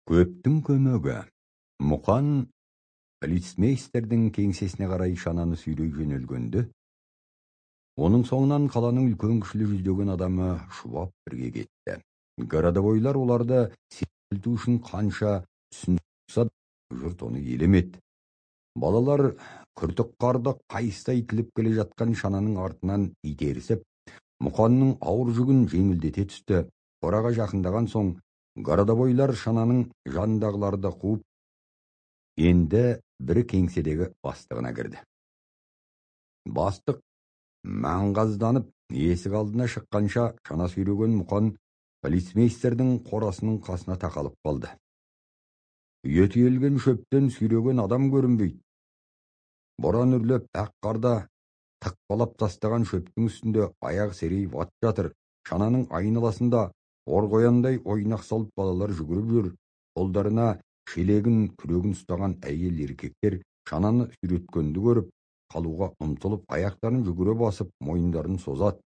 Көптің көмегі. Мұқан полицмейстердің кеңсесіне қарай шананы сүйрей жөнелгенде, оның соңынан қаланың үлкен кішілі жүздеген адамы шұбап бірге кетті. Городовойлар оларды сейілту үшін қанша түсінсе, жұрт оны елемеді. Балалар күртік қарды қайыстай тіліп келе жатқан шананың артынан итерісіп, Мұқанның ауыр жүгін жеңілдете түсті. Қораға жақындаған соң, городовойлар шананың жанындағыларды қуып, енді бірі кеңседегі бастығына кірді. Бастық маңғазданып есік алдына шыққанша шана сүйреген Мұқан полицмейстердің қорасының қасына тақалып қалды. Үйе түйелген шөптен сүйреген адам көрінбейді. Боран үрлеп, ақ қарда тықпалап тастаған шөптің үстінде аяқ серейіп ат жатыр. Шананың айналасында орқояндай ойнақ салып балалар жүгіріп жүр. Қолдарына шелегін, күрегін ұстаған әйел еркектер шананы сүйреткенді көріп, қалуға ұмтылып, аяқтарын жүгіре басып, мойындарын созады.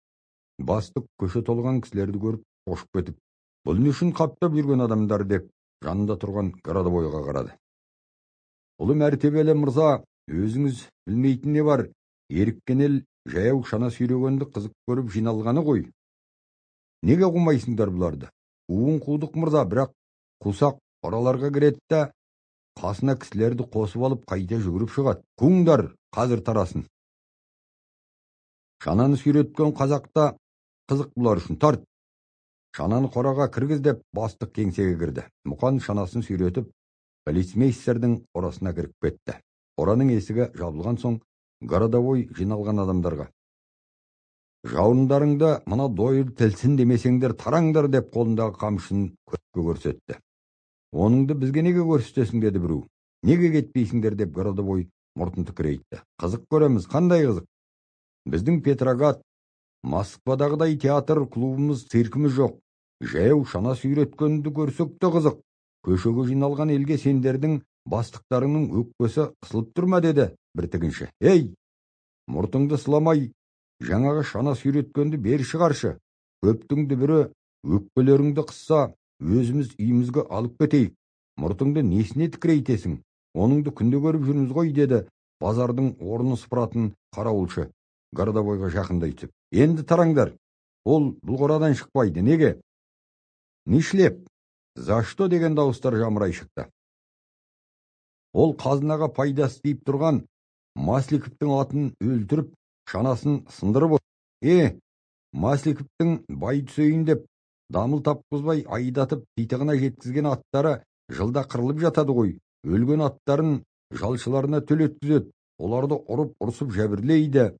Бастық көше толған кісілерді көріп, қошып кетіп, «Бұл не үшін қаптап жүрген адамдар?» деп жанында тұрған городовойға қарады. «Ұлы мәртебелі мырза, өзіңіз білмейтін не бар? Еріккен ел жаяу шана сүйрегенді қызық көріп жиналғаны ғой. Неге қумайсыңдар бұларды?» «Қуын қудық, мырза, бірақ қусақ қораларға кіреді да, қасына кісілерді қосып алып қайта жүгіріп шығады. Қуыңдар, қазір тарасын. Шананы сүйреткен қазақта қызық бұлар үшін, тарт. Шананы қораға кіргіз», деп бастық кеңсеге кірді. Мұқан шанасын сүйретіп, полицмейстердің қорасына кіріп кетті. Қораның есігі жабылған соң, городовой жиналған адамдарға: «Жауындарыңды мына дойыр тілсін демесеңдер, тараңдар», деп қолындағы қамшысын көпке көрсетті. «Оныңды бізге неге көрсетесің?» деді біреу. «Неге кетпейсіңдер?» деп городовой мұртын тікірейтті. «Қызық көреміз». «Қандай қызық? Біздің Петроград, Москвадағыдай театр, клубымыз, циркіміз жоқ. Жаяу шана сүйреткенді көрсек те қызық. Көшеге жиналған елге сендердің бастықтарыңның өкпесі қысылып тұр ма?» деді бір тігінші. «Ей, мұртыңды сыламай, жаңағы шана сүйреткенді бері шығаршы. Көптің дүбірі өкпелеріңді қысса, өзіміз үйімізге алып кетейік. Мұртыңды несіне тікірейтесің? Оныңды күнде көріп жүрміз ғой», деді базардың орнын сыпыратын қарауылшы городовойға жақындай түсіп. «Енді тараңдар, ол бұл қорадан шықпайды. Неге? Нишлеп? За что?» деген дауыстар жамырай шықты. «Ол қазынаға пайдасы тиіп тұрған Масликовтың атын өлтіріп, шанасын сындырып отыр. Масликовтың бай түсейін деп дамыл тапқызбай айдатып титығына жеткізген аттары жылда қырылып жатады ғой. Өлген аттарын жалшыларына төлеткізеді, оларды ұрып ұрсып жәбірлейді.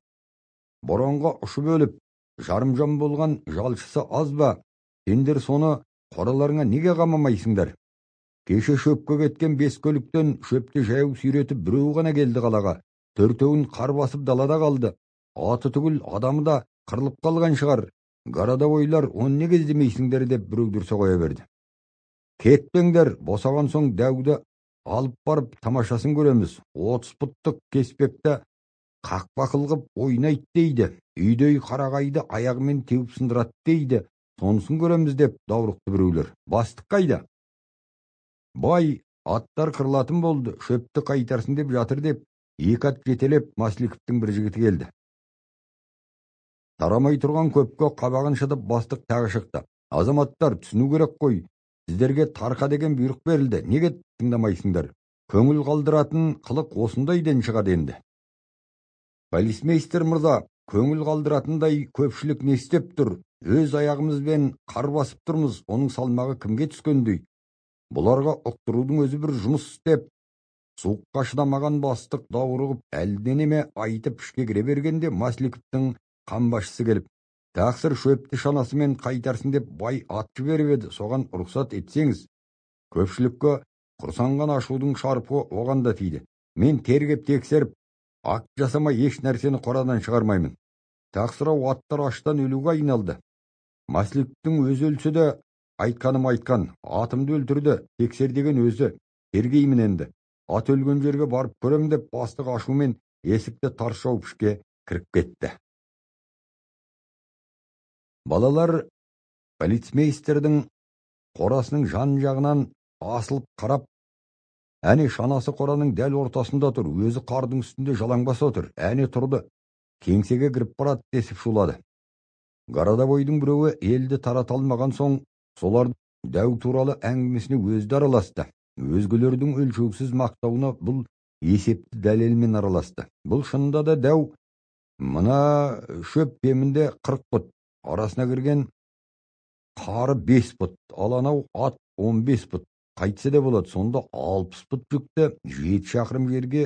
Боранға ұшып өліп, жарымжан болған жалшысы аз ба? Сендер соны қораларыңа неге қамамайсыңдар? Кеше шөпке кеткен 5 көліктен шөпті жаяу сүйретіп біреуі ғана келді қалаға. 4-еуін қар басып далада қалды. Аты түгіл адамы да қырылып қалған шығар. Городовойлар, оны неге іздемейсіңдер?» деп біреу дүрсе қоя берді. «Кетпеңдер, босаған соң дәуді алып барып тамашасын көреміз. 30 пұттық кеспекті қақпа қылғып ойнайды дейді. Үйдей қарағайды аяғымен теуіп сындырады дейді. Сонысын көреміз», деп даурықты біреулер. «Бастық қайда?» «Бай, аттар қырылатын болды, шөпті қайтарсын деп жатыр», деп 2 ат жетелеп Масликовтың бір жігіті келді. Тарамай тұрған көпке қабағын шытып бастық тағы шықты. «Азаматтар, түсіну керек қой. Сіздерге тарқа деген бұйрық берілді. Неге тыңдамайсыңдар? Көңіл қалдыратын қылық осындайдан шығады енді». «Полицмейстер мырза, көңіл қалдыратындай көпшілік не істеп тұр? Өз аяғымызбен қар басып тұрмыз, оның салмағы кімге түскендей? Бұларға ұқтырудың өзі бір жұмыс», деп суыққа шыдамаған бастық даурығып әлденеме айтып ішке кіре бергенде Масликовтың қамбашысы келіп, «Тақсыр, шөпті шанасымен қайтарсын деп бай ат жіберіп еді, соған рұқсат етсеңіз». Көпшілікке құрсанған ашудың шарпы оған да тиді. «Мен тергеп тексеріп, акт жасамай еш нәрсені қорадан шығармаймын. Тақсыр-ау, аттар аштан өлуге айналды. Масликовтың өзі өлсе де айтқаным айтқан, атымды өлтірді, тексер деген өзі, тергеймін енді. Ат өлген жерге барып көрем», деп бастық ашумен есікті тарс жауып ішке кіріп кетті. Балалар полицмейстердің қорасының жан жағынан Асылып қарап, әне шанасы қораның дәл ортасында тұр, өзі қардың үстінде жалаңбас отыр, әне тұрды, кеңсеге кіріп барады десіп шулады. Городовойдың біреуі елді тарата алмаған соң, солар дәу туралы әңгімесіне өзі де араласты. Өзгелердің өлшеусіз мақтауына бұл есепті дәлелмен араласты. Бұл шынында да дәу, мына шөп кемінде 40 пұт, арасына кірген қары 5 пұт, ал анау ат 15 пұт. Қайтсе де болады, сонда 60 пұт жүкті 7 шақырым жерге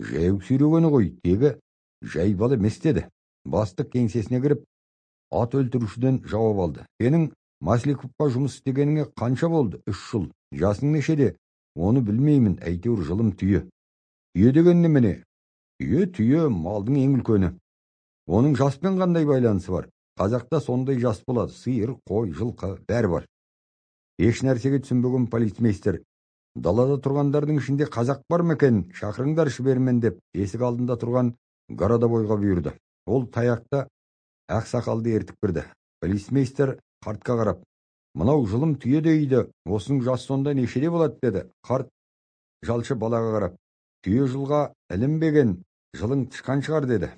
жаяу сүйрегені ғой, тегі жай бала емес деді. Бастық кеңсесіне кіріп, ат өлтірушіден жауап алды. Сенің Масляковқа жұмыс істегеніңе қанша болды? 3 жыл. Жасың нешеде? Оны білмеймін, әйтеуір жылым түйе. Түйе деген немене? Түйе, түйе, малдың ең үлкені. Оның жаспен қандай байланысы бар? Қазақта сондай жас болады, сиыр, қой, жылқы, бәрі бар. Еш нәрсеге түсінбеген полицмейстер, далада тұрғандардың ішінде қазақ бар ма екен, шақырыңдаршы бермен деп есік алдында тұрған городовойға бұйырды. Ол таяқта ақсақалды ертіп кірді. Полицмейстер қартқа қарап, мынау жылым түйе дейді, осының жасы сонда нешеде болады деді. Қарт жалшы балаға қарап, түйе жылға ілінбеген, жылың тышқан шығар деді.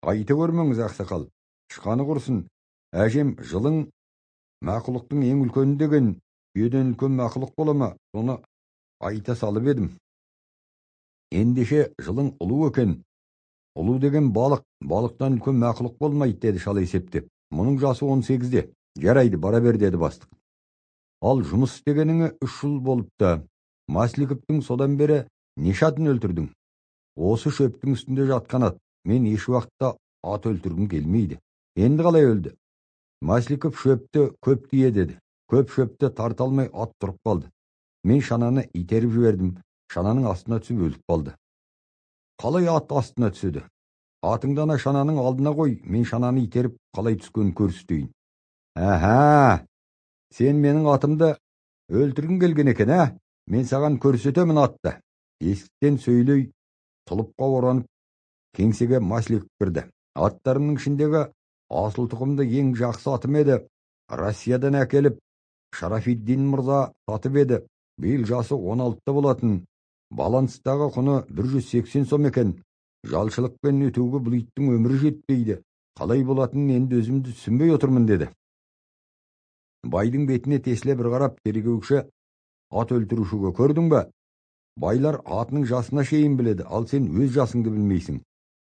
Айта көрмеңіз ақсақал, тышқаны құрсын, әжем жылың мақұлықтың ең үлкені деген, түйеден үлкен мақұлық бола ма, соны айта салып едім. Ендеше жылың ұлу екен, ұлу деген балық, балықтан үлкен мақұлық болмайды деді шал есептеп. Мұның жасы 18-де. Жарайды, бара бер деді бастық. Ал жұмыс істегеніңе 3 жыл болыпты. Масляковтың содан бері неше атын өлтірдің? Осы шөптің үстінде жатқан ат. Мен еш уақытта ат өлтіргім келмейді. Енді қалай өлді? Масляков шөпті көп тие деді. Көп шөпті тарта алмай ат тұрып қалды. Мен шананы итеріп жібердім. Шананың астына түсіп өліп қалды. Қалай ат астына түседі? Атыңды ана шананың алдына қой, мен шананы итеріп қалай түскенін көрсетейін. Әһә, сен менің атымды өлтіргің келген екен, ә? Мен саған көрсетемін атты. Есіктен сөйлей тұлыпқа оранып кеңсеге Масляков кірді. Аттарымның ішіндегі асыл тұқымды ең жақсы атым еді. Россиядан әкеліп, Шарафиддин мырза сатып еді. Биыл жасы 16-та болатын. Баланстағы құны 180 сом екен. Жалшылықпен өтеуге бұл иттің өмірі жетпейді. Қалай болатынын енді өзімді түсінбей отырмын деді. Байдың бетіне тесіле бір қарап, тергеуші ат өлтірушіге көрдің бе? Байлар атының жасына шейін біледі, ал сен өз жасыңды білмейсің.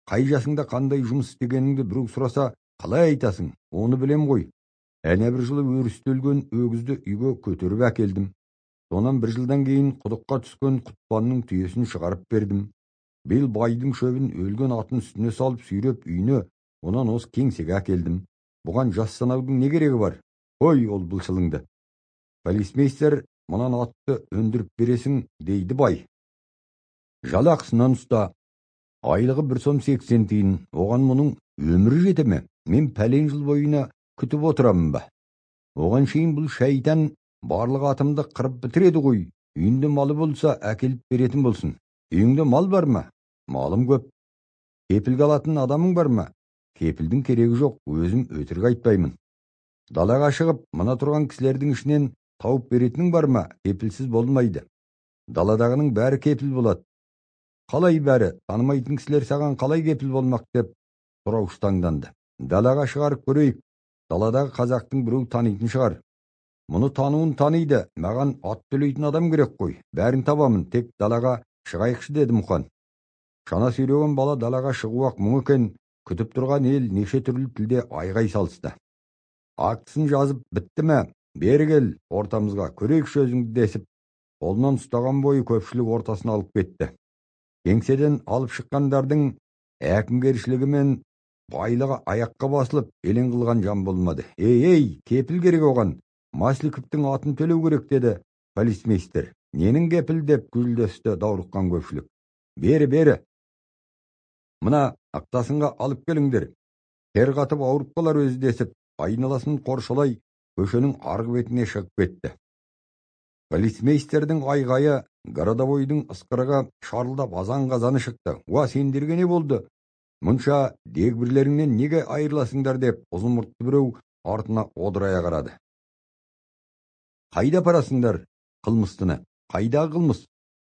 Қай жасыңда қандай жұмыс істегеніңді біреу сұраса, қалай айтасың? Оны білем ғой. Әне бір жылы өрісті өлген өгізді үйге көтеріп әкелдім. Сонан бір жылдан кейін құдыққа түскен Құтпанның түйесін шығарып бердім. Биыл байдың шөбін өлген атын үстіне салып сүйреп үйіне, онан осы кеңсеге әкелдім. Бұған жас санаудың не керегі бар? Қой ол былшылыңды. Полицмейстер мұнан атты өндіріп бересің дейді бай. Жалақысынан ұста. Айлығы 1 сом 80 тиын. Оған мұның өмірі жете ме? Мен пәлен жыл бойына күтіп отырамын ба? Оған шейін бұл шайтан барлық атымды қырып бітіреді ғой. Үйінде малы болса әкеліп беретін болсын. Үйіңде мал бар ма? Малым көп. Кепілге алатын адамың бар ма? Кепілдің керегі жоқ, өзім өтірік айтпаймын. Далаға шығып, мына тұрған кісілердің ішінен тауып беретінің бар ма? Кепілсіз болмайды. Даладағының бәрі кепіл болады. Қалай бәрі? Танымайтын кісілер саған қалай кепіл болмақ деп сұраушы таңданды. Далаға шығарып көрейік. Даладағы қазақтың біреу танитын шығар. Мұны тануын таниды, маған ат төлейтін адам керек қой. Бәрін табамын, тек далаға шығайықшы деді Мұқан. Шана сүйреген бала далаға шығу-ақ мұң екен, күтіп тұрған ел неше түрлі тілде айғай салысты. Актісін жазып бітті ме? Бері кел, ортамызға, көрейікші өзіңді десіп, қолынан ұстаған бойы көпшілік ортасына алып кетті. Кеңседен алып шыққандардың әкімгершілігі мен байлығы аяққа басылып, елең қылған жан болмады. Ей, ей, кепіл керек оған, Масляковтың атын төлеу керек деді полицмейстер. Ненің кепіл деп гүлдесті даурыққан көпшілік. Бері, бері. Мына ақтасынға алып келіңдер. Тер қатып ауырып қалар өзі десіп, айналасын қоршалай көшенің арғы бетіне шығып кетті. Полицмейстердің айғайы, городовойдың ысқырығы шарылдап азан-қазаны шықты. Уа, сендерге не болды? Мұнша дегбірлеріңнен неге айырыласыңдар деп ұзын мұртты біреу артына одырая қарады. Қайда апарасыңдар? Қылмыстыны. Қайдағы қылмыс?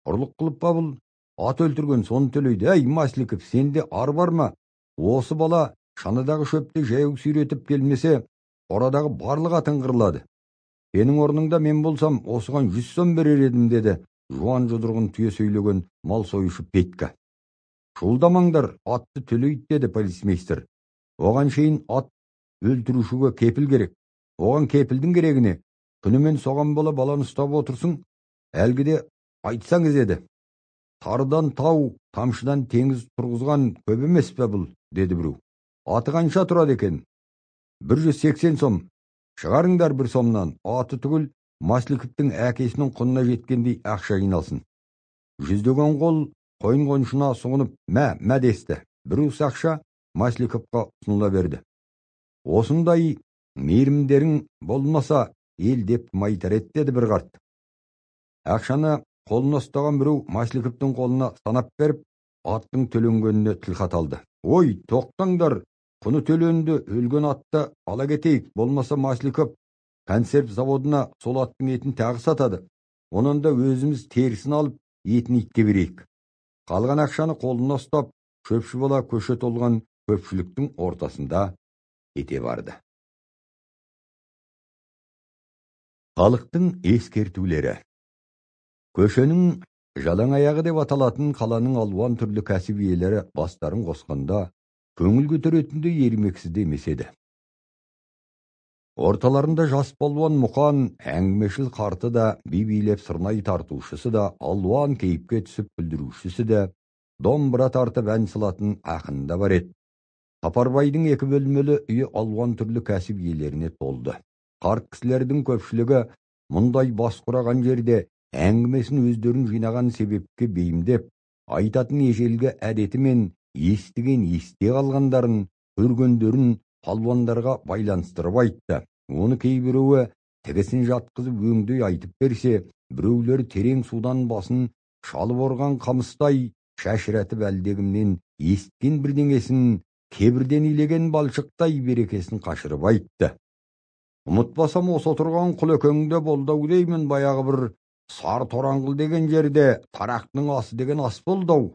Ұрлық қылып па бұл? Ат өлтірген, соны төлейді. Әй, Масликов, сенде ар бар ма? Осы бала шанадағы шөпті жаяу сүйретіп келмесе, қорадағы барлық атын қырылады. Сенің орныңда мен болсам, осыған 100 сом берер едім, деді жуан жұдырығын түйе сөйлеген мал сойушы Петька. Шуылдамаңдар, атты төлейді, деді полицмейстер. Оған шейін ат өлтірушіге кепіл керек. Оған кепілдің керегіне күнімен соған бола баланы ұстап отырсың, әлгіде айтсаңыз еді. Тарыдан тау, тамшыдан теңіз тұрғызған көп емес пе бұл, деді біреу. Аты қанша тұрады екен? 180 сом. Шығарыңдар 1 сомнан. Аты түгіл Масликовтың әкесінің құнына жеткендей ақша жиналсын. Жүздеген қол қойын қоншына сұғынып, мә, мә десті. Бір уыс ақша Масликовқа ұсыныла берді. Осындай мейірімдерің болмаса, ел деп кім айтар еді, деді бір қарт. Ақшаны қолына ұстаған біреу Масликовтың қолына санап беріп, аттың төленгеніне тілхат алды. Ой, тоқтаңдар, құны төленді, өлген атты ала кетейік, болмаса Масликов консерв заводына сол аттың етін тағы сатады. Онан да өзіміз терісін алып, етін итке берейік. Қалған ақшаны қолына ұстап, шөпші бала көше толған көпшіліктің ортасында кете барды. Халықтың ескертулері. Көшенің жалаң аяғы деп аталатын қаланың алуан түрлі кәсіп иелері бастарын қосқанда көңіл көтеретіндей ермексіз де емес еді. Орталарында жас палуан Мұқан, әңгімешіл қарты да, би билеп сырнай тартушысы да, алуан кейіпке түсіп күлдірушісі де, домбыра тартып ән салатын ақын да бар еді. Сапарбайдың екі бөлмелі үйі алуан түрлі кәсіп иелеріне толды. Қарт кісілердің көпшілігі мұндай бас құраған жерде әңгімесін өздерін жинаған себепке бейімдеп, айтатын ежелгі әдеті мен естіген есте қалғандарын, көргендерін палуандарға байланыстырып айтты. Оны кейбіреуі тігісін жатқызып өңдей айтып берсе, біреулері терең судан басын шалып ұрған қамыстай шашыратып әлдегімнен естіген бірдеңесін, кебірден илеген балшықтай берекесін қашырып айтты. Ұмытпасам, осы отырған Құлекеңде болды-ау деймін, баяғы бір сары тораңғыл деген жерде тарақтың асы деген ас болды-ау.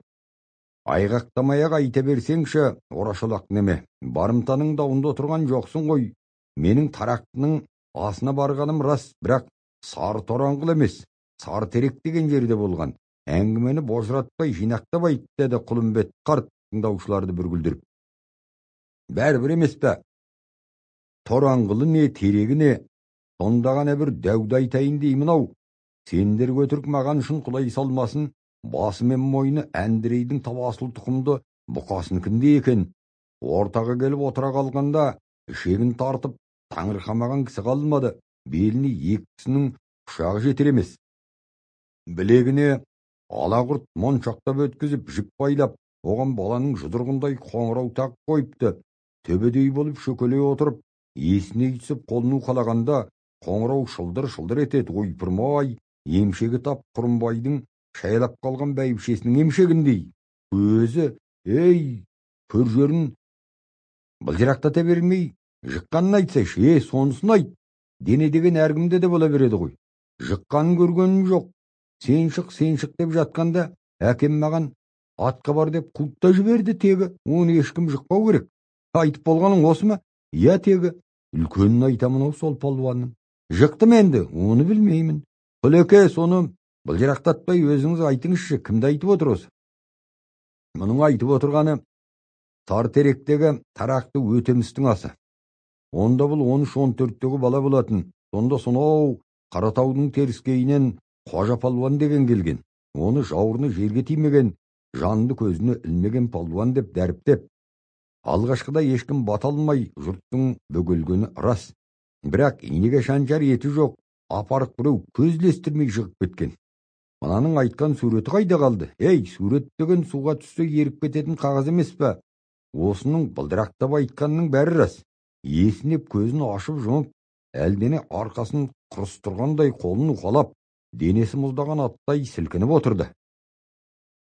Айғақтамай-ақ айта берсеңші, орашолақ неме, барымтаның дауында отырған жоқсың ғой. Менің тарақтының асына барғаным рас, бірақ сары тораңғыл емес, сары терек деген жерде болған. Әңгімені божыратпай жинақтап айт, деді Құлымбет қарт тыңдаушыларды бір күлдіріп. Бәрібір емес пе? Тораңғылы не, терегі не, сонда ғана бір дәуді айтайын деймін ау. Сендер өтірік маған үшін құлай салмасын, басы мен мойны Әндірейдің табасыл тұқымды бұқасыныкіндей екен. Ортаға келіп отыра қалғанда ішегін тартып таңырқамаған кісі қалмады. Беліне екі кісінің пышағы жетер емес. Білегіне алақұрт моншақтап өткізіп, жіп байлап, оған баланың жұдырығындай қоңырау тағып қойыпты. Төбедей болып шөкелей отырып, есіне түсіп қолын уқалағанда қоңырау шылдыр-шылдыр етеді. Ойпырмай, емшегі тап Құрымбайдың шайлап қалған бәйбішесінің емшегіндей. Өзі, ей, көр жерін былжырақтата бермей, жыққанын айтсайшы, е, сонысын айт. Дене деген әркімде де бола береді ғой. Жыққанын көргенім жоқ. Сен шық, сен шық деп жатқанда, әкем маған атқа бар деп қуып та жіберді тегі. Оны ешкім жықпау керек. Айтып болғаның осы ма? Иә, тегі. Үлкенін айтамын ау сол палуанның. Жықтым енді, оны білмеймін. Құлеке, соны былжырақтатпай өзіңіз айтыңызшы, кімді айтып отыр осы? Мұның айтып отырғаны Сарытеректегі тарақты Өтемістің асы. Онда бұл 13-14-тегі бала болатын. Сонда сонау Қаратаудың теріскейінен Қожа палуан деген келген. Оны жауырыны жерге тимеген, жанды көзіне ілмеген палуан деп дәріптеп, алғашқыда ешкім бата алмай жұрттың бөгелгені рас. Бірақ инеге шаншар еті жоқ, апарық біреу көз ілестірмей жығып кеткен. Мынаның айтқан суреті қайда қалды? Ей, сурет деген суға түссе еріп кететін қағаз емес пе? Осының былдырақтап айтқанының бәрі рас. Есінеп көзін ашып жұмып, әлдене арқасын құрыстырғандай қолын уқалап, денесі мұздаған аттай сілкініп отырды.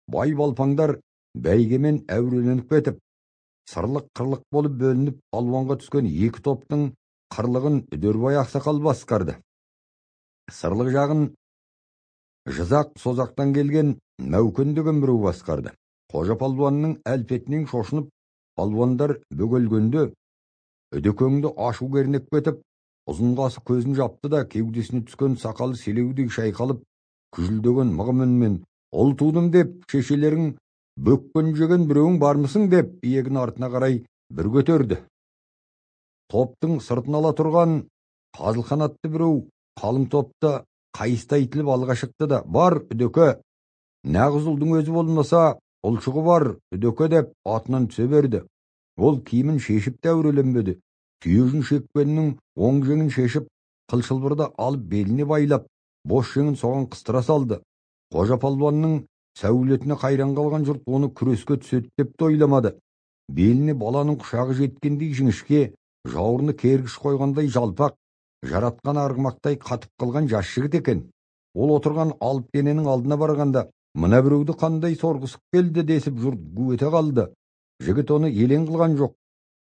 Бай балпаңдар бәйгемен әуреленіп кетіп, сырлық-қырлық болып бөлініп палуанға түскен екі топтың қырлығын Үдербай ақсақал басқарды. Сырлық жағын Жызақ Созақтан келген Мәукен деген біреу басқарды. Қожа палуанның әлпетінен шошынып, палуандар бөгелгенде Үдекеңді ашу кернеп кетіп, ұзын қасы көзін жапты да кеудесіне түскен сақалы селеудей шайқалып, күжілдеген мығым үнмен «Ұл тудым деп шешелерің бөккен жеген біреуің бармысың?» деп иегін артына қарай бір көтерді. Топтың сыртын ала тұрған Қазылхан атты біреу қалың топты қайыстай тіліп алға шықты да, «Бар, Үдеке, нағыз ұлдың өзі болмаса, ұлшығы бар, Үдеке» деп атынан түсе берді. Ол киімін шешіп те әуреленбеді. Түйе жүн шекпенінің оң жеңін шешіп, қыл шылбырды алып беліне байлап, бос жеңін соған қыстыра салды. Қожа палуанның сәулетіне қайран қалған жұрт оны күреске түседі деп те ойламады. Беліне баланың құшағы жеткендей жіңішке, жауырыны кергіш қойғандай жалпақ, жаратқан арғымақтай қатып қалған жас жігіт екен. Ол отырған алып дененің алдына барғанда, «Мына біреуді қандай сорғысы келді» десіп жұрт гу ете қалды. Жігіт оны елең қылған жоқ.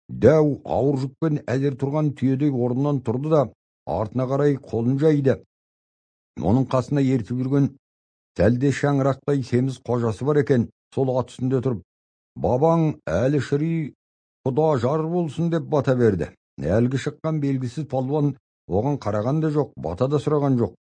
Дәу ауыр жүкпен әзер тұрған түйедей орнынан тұрды да артына қарай қолын жайды. Оның қасына ертіп жүрген сәлде шаңырақтай семіз қожасы бар екен. Сол ат үстінде тұрып, «Бабаң әлі шыри құда жар болсын» деп бата берді. Әлгі шыққан белгісіз палуан оған қараған да жоқ, бата да сұраған жоқ.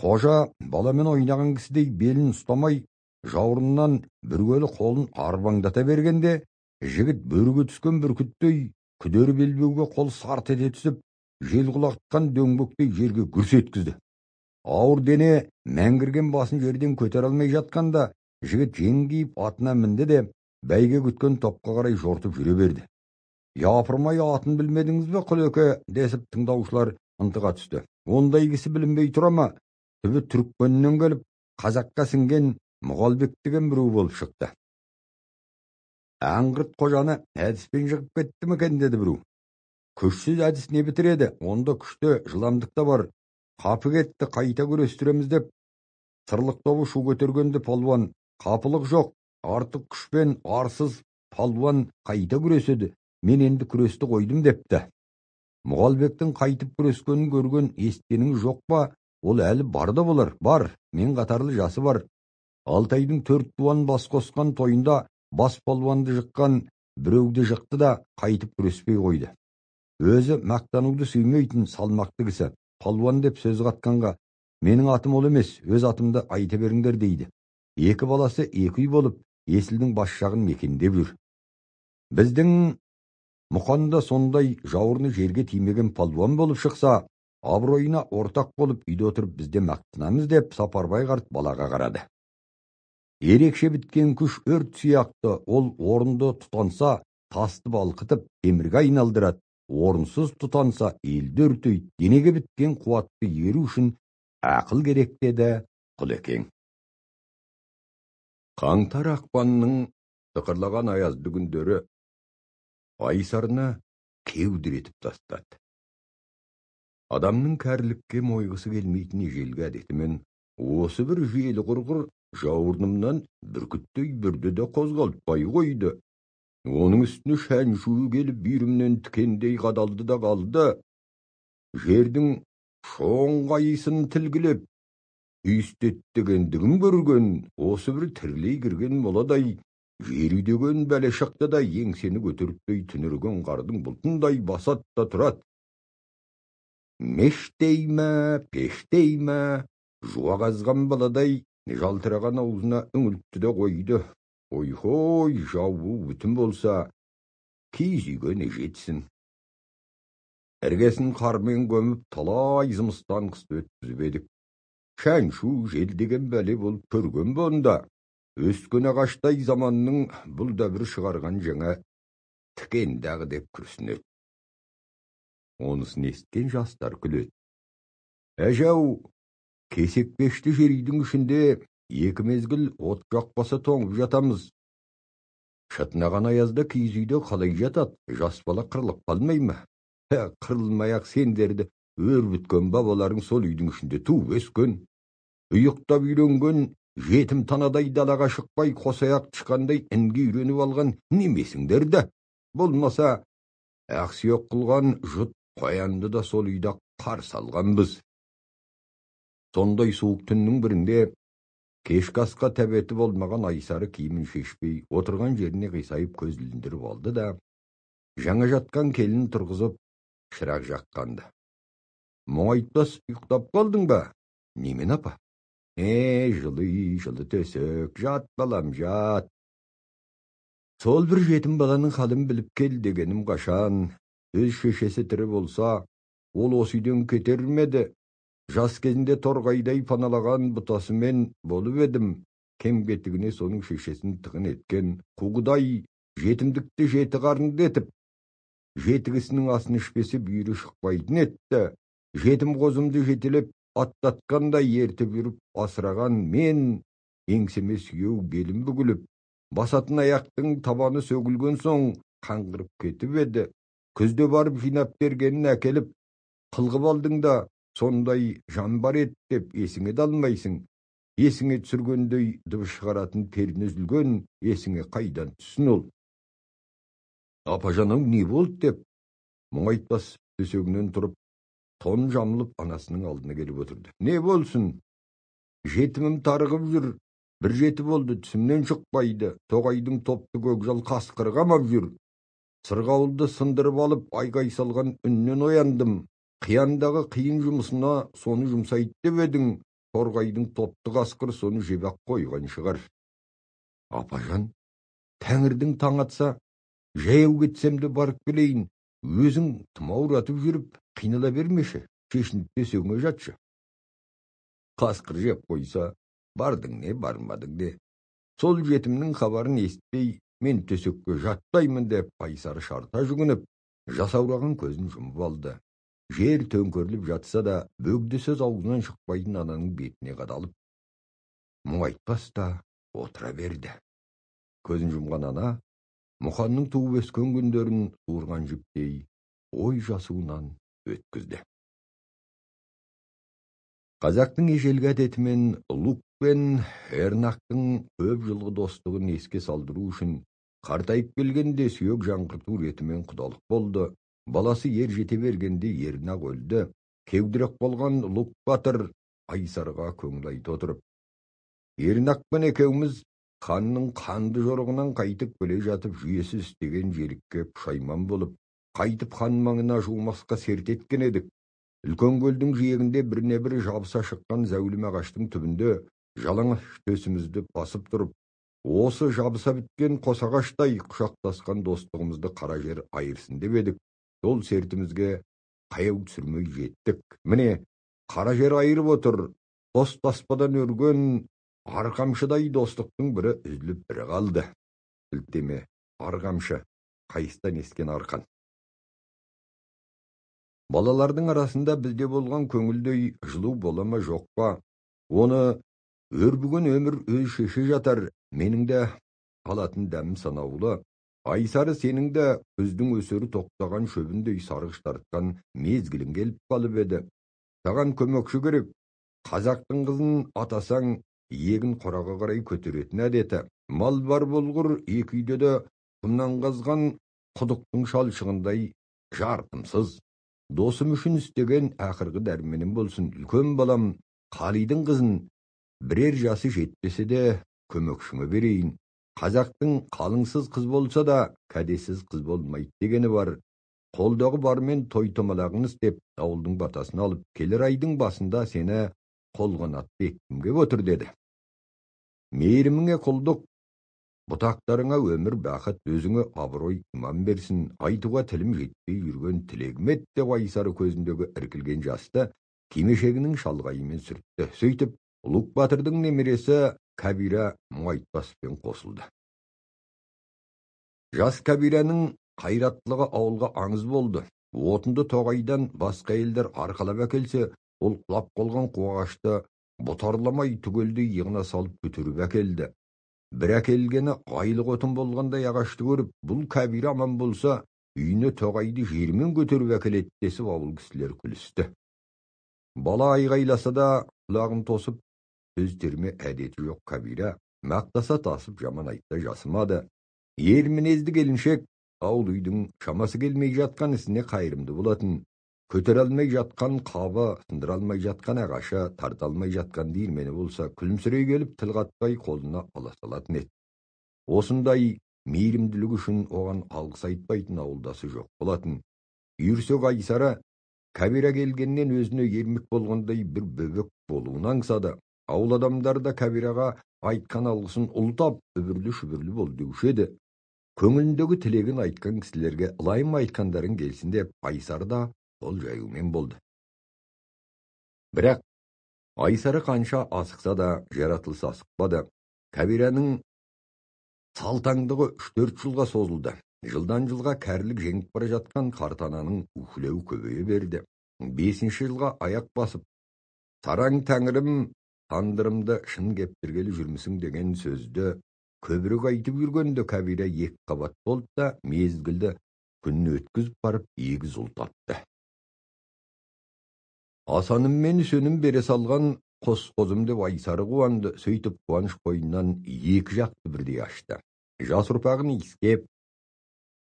Қожа баламен ойнаған кісідей белін ұстамай, жауырыннан бүргелі қолын арбаңдата бергенде, жігіт бөріге түскен бүркіттей күдері белбеуге қол сарт ете түсіп, жел құлақтқан дөңбектей жерге гүрс еткізді. Ауыр дене мәңгірген басын жерден көтере алмай жатқанда, жігіт жең киіп атына мінді де, бәйге күткен топқа қарай жортып жүре берді. «Япырмай, атын білмедіңіз бе, Құлеке?» десіп тыңдаушылар ынтыға түсті. «Ондай кісі білінбей тұра ма? Түбі түрікменнен келіп, қазаққа сіңген Мұғалбек деген біреу болып шықты». «Аңғырт қожаны әдіспен жығып кетті ме екен?» деді біреу. «Күшсіз әдіс не бітіреді? Онда күшті жылдамдық та бар. Қапы кетті, қайта күрестіреміз» деп сырлық тобы шу көтергенде палуан, «Қапылық жоқ, артық күшпен арсыз палуан қайта күреседі. Мен енді күресті қойдым» депті. Мұғалбектің қайтып күрескенін көрген есіткеніңіз жоқ па? Ол әлі бар да болар. Бар, мен қатарлы жасы бар. Алтайдың 4 туан бас қосқан тойында бас палуанды жыққан біреуді жықты да қайтып күреспей қойды. Өзі мақтануды сүймейтін салмақты кісі. Палуан деп сөз қатқанға, «Менің атым ол емес, өз атымды айта беріңдер» дейді. Екі баласы екі үй болып, Есілдің бас жағын мекендеп жүр. Біздің Мұқан да сондай жауырыны жерге тимеген палуан болып шықса, абыройына ортақ болып үйде отырып бізде мақтанамыз деп Сапарбай қарт балаға қарады. Ерекше біткен күш өрт сияқты, ол орынды тұтанса, тасты балқытып темірге айналдырады, орынсыз тұтанса, елді өртейді. Денеге біткен қуатты игеру үшін ақыл керек деді Құлекең. Қаңтар ақпанның тықырлаған аязды күндері Айсарына кеудіретіп тастады. Адамның кәрілікке мойғысы келмейтін ежелгі әдетімен осы бір желі құрғыр жауырынымнан бүркіттей бүрді де қозғалтпай қойды. Оның үстіне шәншуі келіп бүйірімнен тікендей қадалды да қалды. Жердің шоңғайысын тілгілеп, үйстеттігендігін көрген осы бір тірілей кірген моладай жер үйдеген бәле шықты да еңсені көтертпей түнерген қардың бұлтындай басат та тұрады. Мештей ме, пештей ме, жуа қазған баладай жалтыраған аузына үңілтті де қойды. Ойхой, жауы бүтін болса, киіз үйге не жетсін. Іргесін қармен көміп, талай зымыстан қысты өткізіп едік. Шәншу жел деген бәле болып көрген бе онда? Өскен ағаштай заманның бұл да бір шығарған жаңа тікен-дағы деп күрсінеді. Онысын естіген жастар күледі. Әжау, кесек пешті жер үйдің ішінде екі мезгіл от жақпаса тоңып жатамыз. Шытынаған аязда киіз үйде қалай жатады? Жас бала қырылып қалмай ма? Қырылмай-ақ сендерді өрбіткен бабаларың сол үйдің ішінде туып өскен. Ұйықтап үйренген жетім танадай далаға шықпай қосаяқ тышқандай інге үйреніп алған немесіңдер де. Болмаса, ақсүйек қылған жұт қоянды да сол үйде қарсы алғанбыз. Сондай суық түннің бірінде Кешкі асқа тәбеті болмаған Айсары киімін шешпей, отырған жеріне қисайып көз іліндіріп алды да, жаңа жатқан келін тұрғызып, шырақ жаққанды. Мұңайтпас, ұйықтап қалдың ба? Немен, апа? Жылы үй, жылы төсек, жат балам, жат. Сол бір жетім баланың халін біліп кел дегенім қашан, өз шешесі тірі болса, ол осы үйден кетер ме еді? Жас кезінде торғайдай паналаған бұтасымен болып едім, кем кетігіне соның шешесін тығын еткен қуғыдай жетімдікті жеті қарынды етіп, жеті кісінің асын ішпесе бүйірі шықпайтын етті. Жетім қозымды жетелеп аттатқандай ертіп жүріп асыраған мен, еңсеме сүйеу белім бүгіліп, басатын аяқтың табаны сөгілген соң қаңғырып кетіп еді. Күзде барып жинап бергенін әкеліп, қылғып алдың да, сондай жан бар еді деп есіңе де алмайсың. Есіңе түсіргендей дыбыс шығаратын перін үзілген, есіңе қайдан түссін ол? Апажан-ау, не болды деп, Мұңайтпас төсегінен тұрып, тон жамылып анасының алдына келіп отырды. Не болсын? Жетімім тарығып жүр, бір жеті болды, түсімнен шықпайды. Тоғайдың топты көкжал қасқыры қамап жүр. Сырғауылды сындырып алып, айғай салған үннен ояндым. Қияндағы қиын жұмысына соны жұмсайды деп едің, торғайдың топты қасқыр соны жеп-ақ қойған шығар. Апажан, тәңірдің таң атса, жаяу кетсем де барып келейін, өзің тұмауратып жүріп, қинала бермеші, шешініп төсегіңе жатшы. Қасқыр жеп қойса, бардың не, бармадың не. Сол жетімнің хабарын естпей, мен төсекке жатпаймын деп Айсары шарта жүгініп, жасаураған көзін жұмып алды. Жер төңкеріліп жатса да, бөгде сөз аузынан шықпайтын ананың бетіне қадалып, Мұңайтпас та отыра берді. Көзін жұмған ана, Мұқанның туып өскен күндерін суырған жіптей ой жасуынан өткізді. Қазақтың ежелгі әдетімен Лук пен Эрнақтың көп жылғы достығын еске салдыру үшін қартайып келгенде сүйек жаңғырту ретімен құдалық болды. Баласы ер жете бергенде Ернақ өлді. Кеудірек болған Лук батыр Айсарға көңіл айта отырып, Ернақпен екеуміз ханның қанды жорығынан қайтып келе жатып жүйесіз істеген желікке пұшайман болып, қайтып хан маңына жуымасқа серт еткен едік. Үлкен көлдің жиегінде біріне-бірі жабыса шыққан зәулім ағаштың түбінде жалаңаш төсімізді басып тұрып, осы жабыса біткен қос ағаштай құшақтасқан достығымызды қара жер айырсын деп едік. Сол сертімізге қаяу түсірмей жеттік. Міне, қара жер айырып отыр. Қос таспадан өрген арқамшыдай достықтың бірі үзіліп бірі қалды. Ілтеме, арқамшы, қайыстан ескен арқан. Балалардың арасында бізде болған көңілдей жылу бола ма жоқ па? Оны өрбіген өмір өз шеше жатар. Менің де алатын дәмім санаулы. Айсары, сенің де күздің өсері тоқтаған шөбіндей сарғыш тартқан мезгілің келіп қалып еді. Саған көмекші керек. Қазақтың қызын атасаң, егін қораға қарай көтеретін әдеті. Мал бар болғыр, екі үйде де құмнан қазған құдықтың шалшығындай жартымсыз. Досым үшін істеген ақырғы дәрменім болсын. Үлкен балам Қалидың қызын бірер жасы жетпесе де көмекшіме берейін. Қазақтың қалыңсыз қыз болса да, кәдесіз қыз болмайды дегені бар. Қолдағы бармен той томалағын істеп, ауылдың батасын алып, келер айдың басында сені қолғанатты еткім кеп отыр деді. Мейіріміңе құлдық, бұтақтарыңа өмір бақыт, өзіңе абырой иман берсін. Айтуға тілім жетпей жүрген тілегім ет деп Айсары көзіндегі іркілген жасты кимешегінің шалғайымен сүртті. Сөйтіп, Лук батырдың немересі Кәбира Мұңайтпаспен қосылды. Жас Кәбираның қайраттылығы ауылға аңыз болды. Отынды тоғайдан басқа елдер арқалап әкелсе, ол құлап қалған қуағашты бұтарламай түгелдей иығына салып көтеріп әкелді. Бір әкелгені айлық отын болғандай ағашты көріп, бұл Кәбира аман болса, үйіне тоғайды жермен көтеріп әкеледі десіп ауыл кісілер күлісті. Бала айғайласа да құлағын тосып, сөз терме әдеті жоқ Кәбира мақтаса тасып, жаман айтса жасымады. Ер мінезді келіншек ауыл үйдің шамасы келмей жатқан ісіне қайырымды болатын. Көтере алмай жатқан қабы, сындыра алмай жатқан ағашы, тарта алмай жатқан диірмені болса, күлімсірей келіп тіл қатпай қолына ала салатын еді. Осындай мейірімділігі үшін оған алғыс айтпайтын ауылдасы жоқ болатын. Үйірсек Айсары Кәбира келгеннен өзіне ермек болғандай бір бөбек болуын аңсады. Ауыл адамдары да Кәбираға айтқан алғысын ұлтап, үбірлі-шүбірлі бол деуші еді. Көңіліндегі тілегін айтқан кісілерге ылайым айтқандарың келсін деп Айсары да қол жаюмен болды. Бірақ Айсары қанша асықса да жаратылыс асықпады. Кәбираның салтаңдығы 3-4 жылға созылды. Жылдан жылға кәрілік жеңіп бара жатқан қарт ананың уһілеуі көбейе берді. 5-ші жылға аяқ басып, «Сараң тәңірім, тандырымды шын кептіргелі жүрмісің» деген сөзді көбірек айтып жүргенде Кәбира екі қабат болды да мезгілді күнін өткізіп барып егіз ұл тапты. Асаным мен Үсенім бере салған қос қозым деп Айсары қуанды. Сөйтіп қуаныш қойнынан екі жақты бірдей ашты. Жас ұрпағын иіскеп,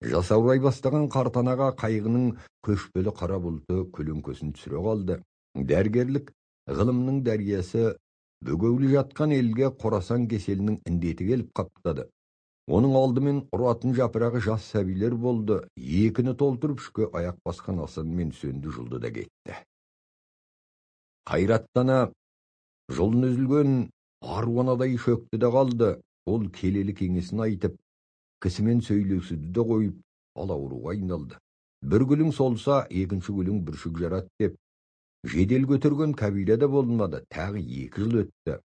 жасаурай бастаған қарт анаға қайғының көшпелі қара бұлты көлеңкесін түсіре қалды. Дәрігерлік ғылымның дәриясы бөгеулі жатқан елге қорасан кеселінің індеті келіп қаптады. Оның алдымен ұратын жапырағы жас сәбилер болды. Екіні толтырып үшке аяқ басқан Асан мен Үсенді жұлды да кетті. Қайраттана жолын үзілген аруанадай шөкті де қалды. Ол келелі кеңесін айтып, кісімен сөйлесуді де қойып, ал ауруға айналды. Бір гүлің солса, екінші гүлің бүршік жарат деп, жедел көтерген Кәбира да болмады. Тағы 2 жыл өтті.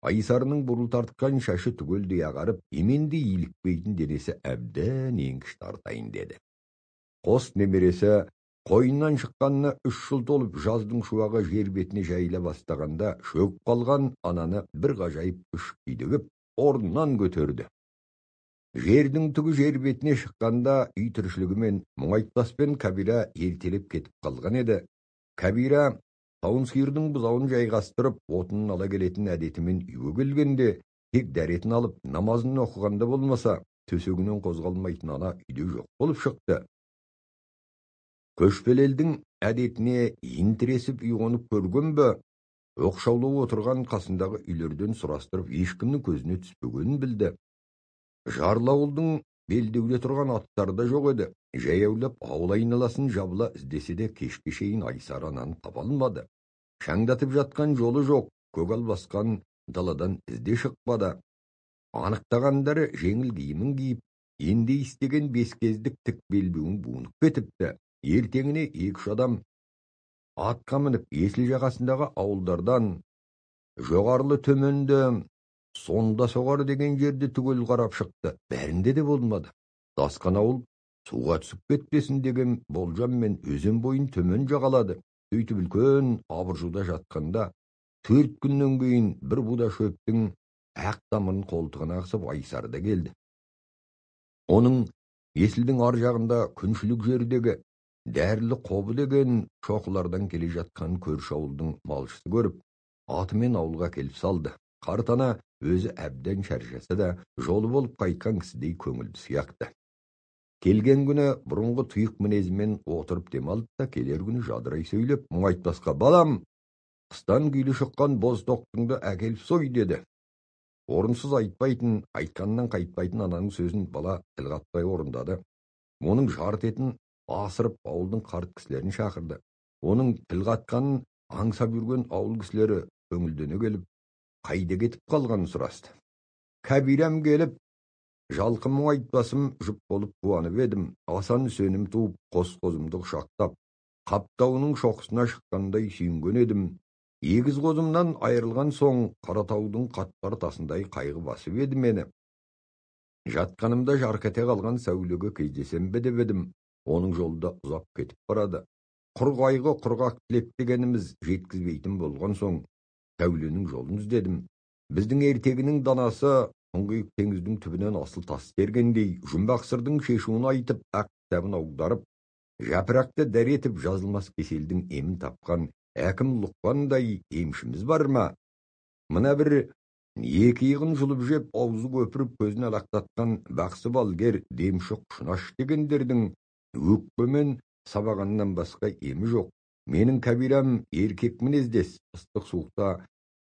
Айсарының бурыл тартқан шашы түгелдей ағарып, емендей илікпейтін денесі әбден еңкіш тартайын деді. Қос немересі қойнынан шыққанына 3 жыл толып, жаздың шуағы жер бетіне жайыла бастағанда шөгіп қалған ананы бір ғажайып күш күйдігіп, орнынан көтерді. Жердің түгі жер бетіне шыққанда үй тіршілігімен мұңайтпаспен Кәбира ертелеп кетіп қалған еді. Кәбира сауын сиырдың бұзауын жайғастырып, отынын ала келетін әдетімен үйге келгенде, тек дәретін алып, намазын оқығанда болмаса, төсегінен қозғалмайтын ана үйде жоқ болып шықты. Көшпелі елдің әдетіне ентіресіп ұйғонып көрген бе, оқшаулы отырған қасындағы үйлерден сұрастырып, ешкімнің көзіне түспегенін білді. Жарлы ауылдың белдеуде тұрған аттары да жоқ еді. Жаяулап ауыл айналасын жабыла іздесе де кешке шейін Айсары ананы таба алмады. Шаңдатып жатқан жолы жоқ, көгал басқан даладан ізде шықпады. Анықтағандары жеңіл киімін киіп, енді істеген 5 кездік тік белбеуін буынып кетіпті. Ертеңіне 2-3 адам атқа мініп, Есіл жағасындағы ауылдардан жоғарылы төменді сонда соғар деген жерді түгел қарап шықты. Бәрінде де болмады. Тасқан ауыл суға түсіп кетпесін деген болжаммен өзен бойын төмен жағалады. Сөйтіп үлкен абыржуда жатқанда 4 күннен кейін бір буда шөптің ақ тамырын қолтығына қысып Айсары да келді. Оның Есілдің ар жағында күншілік жердегі дәрілі қобы деген шоқылардан келе жатқан көрші ауылдың малшысы көріп, атымен ауылға келіп салды. Қарт ана өзі әбден шаршаса да жолы болып қайтқан кісідей көңілді сияқты. Келген күні бұрынғы тұйық мінезімен отырып демалды да, келер күні жадырай сөйлеп, мұңайтпасқа «Балам, қыстан күйлі шыққан боз тоқтыңды әкеліп сой» деді. Орынсыз айтпайтын, айтқаннан қайтпайтын ананың сөзін бала тіл қатпай орындады. Оның жарты етін асырып ауылдың қарт кісілерін шақырды. Оның тіл қатқанын аңсап жүрген ауыл кісілері көңілдене келіп, қайда кетіп қалғанын сұрасты. Кәбирам келіп, жалқы мұңайтпасым жұп болып қуанып едім. Асан Үсенім туып, қос қозымды құшақтап, Қаптауының шоқысына шыққандай сүйінген едім. Егіз қозымнан айырылған соң Қаратаудың қатпар тасындай қайғы басып еді мені. Жатқанымда жарқ ете қалған сәулеге кездесем бе деп едім. Оның жолы да ұзап кетіп барады. Құр қайғы, құрғақ тілек дегеніміз жеткізбейтін болған соң сәуленің жолын іздедім. Біздің ертегінің данасы тұңғиық теңіздің түбінен асыл тас тергендей жұмбақ сырдың шешуін айтып, ақ кітабын аударып, жапырақты дәрі етіп жазылмас кеселдің емін тапқан әкім Лұқпандай емшіміз бар ма? Мына бір екі иығын жұлып жеп, аузы көпіріп, көзін алақтатқан бақсы балгер, демші Құшынаш дегендердің өкпемен сабағаннан басқа емі жоқ. Менің Кәбирам еркек мінездес, ыстық суықта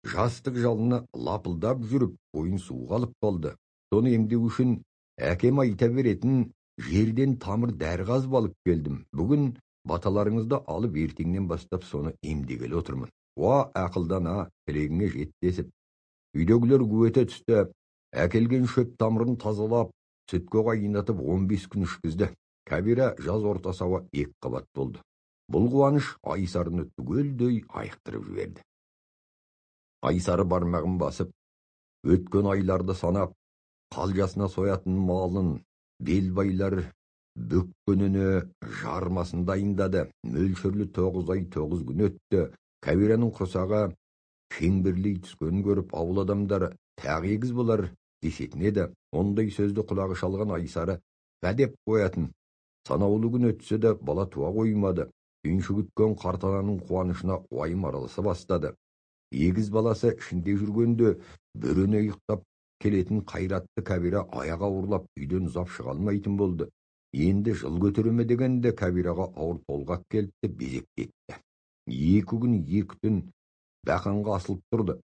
жастық жалыны лапылдап жүріп, бойын суға алып қалды. Соны емдеу үшін әкем айта беретін жерден тамыр дәрі қазып алып келдім. Бүгін баталарыңызды алып ертеңнен бастап соны емдегелі отырмын. Уа, ақылдан, тілегіңе жет десіп. Үйдегілер гу ете түсті. Әкелген шөп тамырын тазалап, сүтке қайнатып 15 күн ішкізді. Кәбира жаз ортасы ауа 2 қабат болды. Бұл қуаныш Айсарыны түгелдей айықтырып жіберді. Айсары бармағын басып, өткен айларды санап, қалжасына соятын малын, белбайлар бүккеніне жармасын дайындады. Мөлшерлі 9 ай 9 күн өтті. Кәбираның құрсағы шеңберлей түскенін көріп, ауыл адамдары тағы егіз болар десетін еді. Ондай сөзді құлағы шалған Айсары бәдеп қоятын. Санаулы күн өтсе де бала туа қоймады. Үйінші күткен қартананың қуанышына уайым араласа бастады. Егіз баласы ішінде жүргенде бөріні ұйықтап келетін қайратты Кәбира аяғы ауырлап үйден ұзап шыға алмайтын болды. Енді жыл көтереме дегенде Кәбираға ауыр толғақ келді де безек кетті. 2 күн 2 түн бақанға асылып тұрды.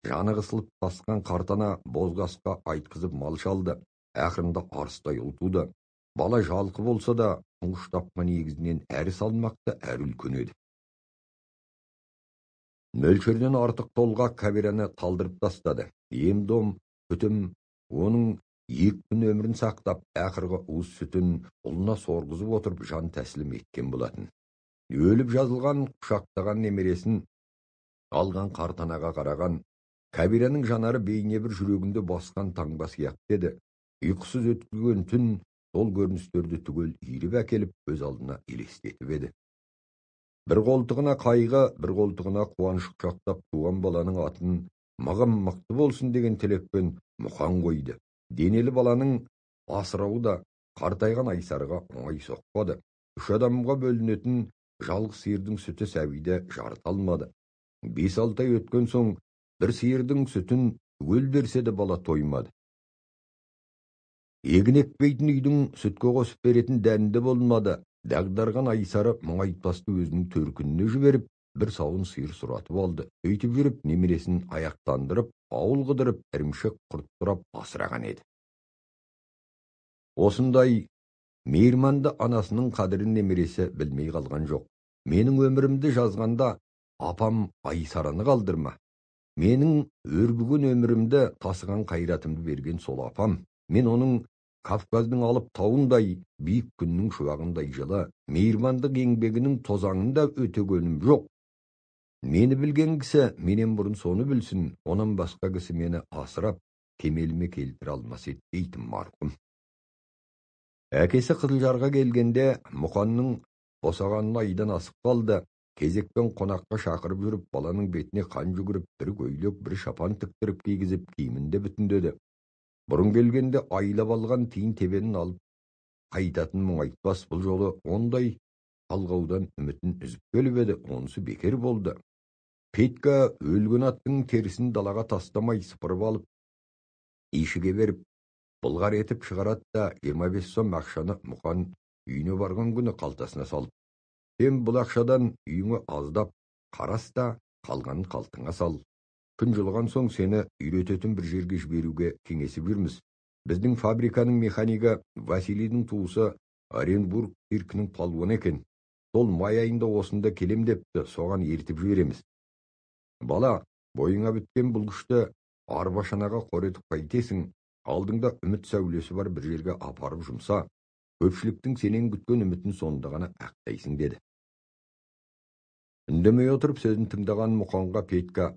Жаны қысылып тасқан қартана бозғасқа айтқызып мал шалды. Ақырында арыстай ұл туды. Бала жалқы болса да тұңғыш тапқан егізінен әрі салмақты, әрі үлкен еді. Мөлшерден артық толғақ Кәбираны талдырып тастады. Ем-дом, күтім оның 2 күн өмірін сақтап, ақырғы уыз сүтін ұлына сорғызып отырып жан тәсілім еткен болатын. Өліп жазылған, құшақтаған немересін алған қартанаға қараған Кәбираның жанары бейне бір жүрегінде басқан таңба сияқты еді. Ұйқысыз өткізген түн сол көріністерді түгел иіріп әкеліп көз алдына елестетіп еді. Бір қолтығына қайғы, бір қолтығына қуаныш құшақтап туған баланың атын мығым мықты болсын деген тілекпен Мұқан қойды. Денелі баланың асырауы да қартайған Айсарға оңай соқпады. 3 адамға бөлінетін жалғыз сиырдың сүті сәбиді жарыта алмады. 5-6 ай өткен соң бір сиырдың сүтін түгел берсе де бала тоймады. Егін екпейтін үйдің сүтке қосып беретін дәнді болмады. Дағдарған Айсары Мұңайтпасты өзінің төркініне жіберіп, бір сауын сиыр сұратып алды. Өйтіп жүріп, немересін аяқтандырып, ауыл қыдырып, ірімшік құрттырап асыраған еді. Осындай мейірманды анасының қадірін немересі білмей қалған жоқ. Менің өмірімді жазғанда апам Айсараны қалдырма. Менің өрбіген өмірімді тасыған қайратымды берген сол апам. Мен оның Кавказдың алып тауындай, биік күннің шуағындай жылы, мейірмандық еңбегінің тозаңында өтегенім жоқ. Мені білген кісі менен бұрын соны білсін, онан басқа кісі мені асырап, кемеліме келтіре алмас еді дейтін марқұм. Әкесі Қызылжарға келгенде Мұқанның босағанына айдан асып қалды. Кезекпен қонаққа шақырып жүріп, баланың бетіне қан жүгіріп, бір көйлек, бір шапан тіктіріп кигізіп, киімін де бүтіндеді. Бұрын келгенде айлап алған тиын тебенін алып қайтатын Мұңайтпас бұл жолы ондай талғаудан үмітін үзіп келіп еді, онысы бекер болды. Петька өлген аттың терісін далаға тастамай сыпырып алып, ешіге беріп, былғар етіп шығарады да 25 сом ақшаны Мұқан үйіне барған күні қалтасына салып, сен бұл ақшадан үйіңе аздап қарас та қалғанын қалтыңа сал. Күн жылыған соң сені үйрететін бір жерге жіберуге кеңесіп жүрміз. Біздің фабриканың механигі Василийдің туысы Оренбург циркінің палуаны екен. Сол май айында осында келем депті, соған ертіп жібереміз. Бала, бойыңа біткен бұл күшті арба шанаға қор етіп қайтесің, алдыңда үміт сәулесі бар бір жерге апарып жұмса, көпшіліктің сенен күткен үмітін сонда ғана ақтайсың деді. Үндемей отырып сөзін тыңдаған Мұқанға Петька